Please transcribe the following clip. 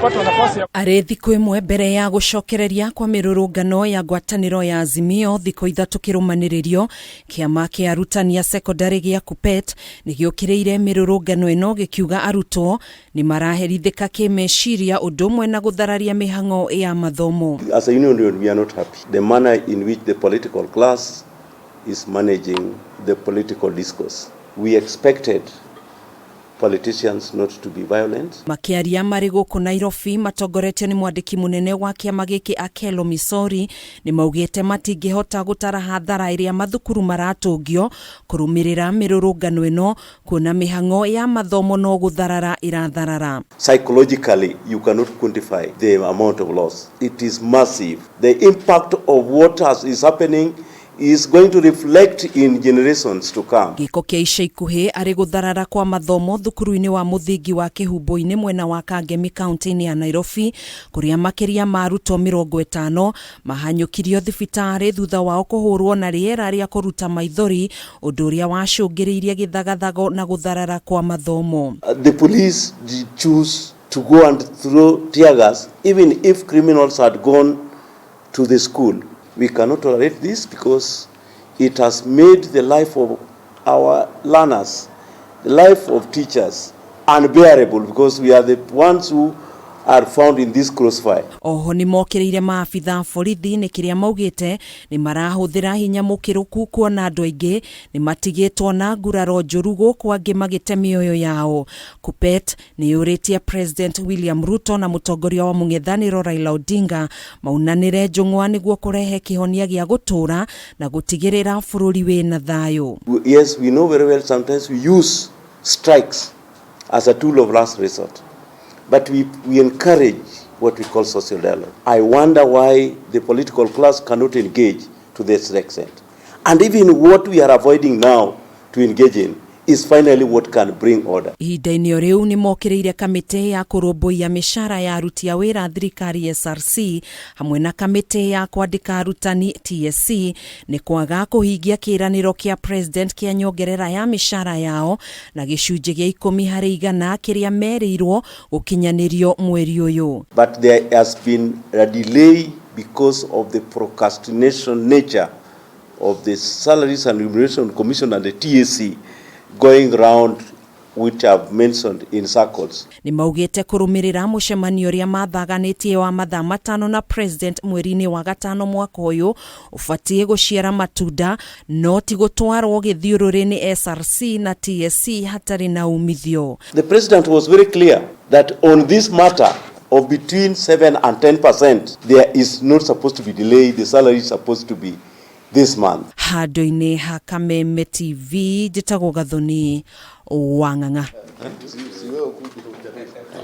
Tumepata nafasi ya Arĩ thikũ ĩmwe mbere ya gũcokereria kwa mĩrũrũngano ya ngwatanĩro ya Azimio thikũ 3 kĩrũmanĩrĩrio, kĩama kĩa arutani a cekondarĩ gĩa KUPPET nĩ gĩũkĩrĩire mĩrũrũngano ĩno gĩkiuga arutwo nĩ maraherithĩka kĩmeciria ũndũ ũmwe na gũthararia mĩhang'o ya mathomo. As a union, we are not happy. The manner in which the political class is managing the political discourse. We expected politicians not to be violent. Makĩaria marĩ gũkũ Nairobi matongoretio nĩ mwandĩki mũnene wa kĩama gĩkĩ Akelo Misori, nĩ maugĩte matingĩhota gũtara hathara ĩrĩa mathukuru maratũngio kũrũmĩrĩra mĩrũrũngano ĩno, kuona mĩhang'o ya mathomo no gũtharara ĩratharara. Psychologically, you cannot quantify the amount of loss. It is massive. The impact of what is happening is going to reflect in generations to come. Gĩko kĩa ica ikuhĩ arĩ gũtharara kwa mathomo thukuru-inĩ wa mũthingi wa Kĩhumbũ-inĩ mwena wa Kangemi kaunti-inĩ ya Nairobi, kũrĩa makĩria ma arutwo 50 mahanyũkirio thibitarĩ thutha wao kũhũrwo na rĩera rĩa kũruta maithori, ũndũ ũrĩa wacũngĩrĩirie gĩthagathago na gũtharara kwa mathomo. The police did choose to go and throw tear gas even if criminals had gone to the school. We cannot tolerate this because it has made the life of our learners, the life of teachers, unbearable because we are the ones who are found in this crossfire. Oho nĩ mokĩrĩire maabitha a borithi nĩ kĩrĩa maugĩte nĩ marahũthĩra hinya mũkĩrũku, kuona andũ aingĩ nĩ matigĩtwo na nguraro njũru gũkũ angĩ magĩte mĩoyo yao. KUPPET nĩ yũrĩtie President William Ruto na mũtongoria wa mũng'ethanĩro Raila Odinga maunanĩre njũng'wa nĩguo kũrehe kĩhonia gĩa gũtũũra na gũtigĩrĩra bũrũri wĩna thayũ. Yes, we know very well sometimes we use strikes as a tool of last resort, but we encourage what we call social dialogue. I wonder why the political class cannot engage to this extent. And even what we are avoiding now to engage in is finally what can bring order. Ihinda-inĩ o rĩu, nĩ mokĩrĩire kamĩtĩ ya kũrũmbũiya mĩcara ya aruti a wĩra thirikari SRC hamwe na kamĩtĩ ya kwandĩka arutani TSC nĩ kwaga kũhingia kĩĩranĩro kĩa president kĩa nyongerera ya mĩcara yao na gĩcunjĩ gĩa 10% kĩrĩa merĩirwo gũkinyanĩrio mweri ũyũ. But there has been a delay because of the procrastination nature of the Salaries and Remuneration Commission and the TSC going round, which I've mentioned, in circles. Nĩ maugĩte kũrũmĩrĩra mũcemanio ũrĩa mathaganĩtie wa mathaa 5 na president mweri-inĩ wa gatano mwaka ũyũ ũbatiĩ gũciara matunda, no ti gũtwarwo gĩthiũrũrĩ nĩ SRC na TSC hatarĩ na umithio. The president was very clear that on this matter of between 7 and 10%, there is not supposed to be delay. The salary is supposed to be this month. Handũ-inĩ ha Kameme TV, njĩtagwo Gathoni Wang'ang'a.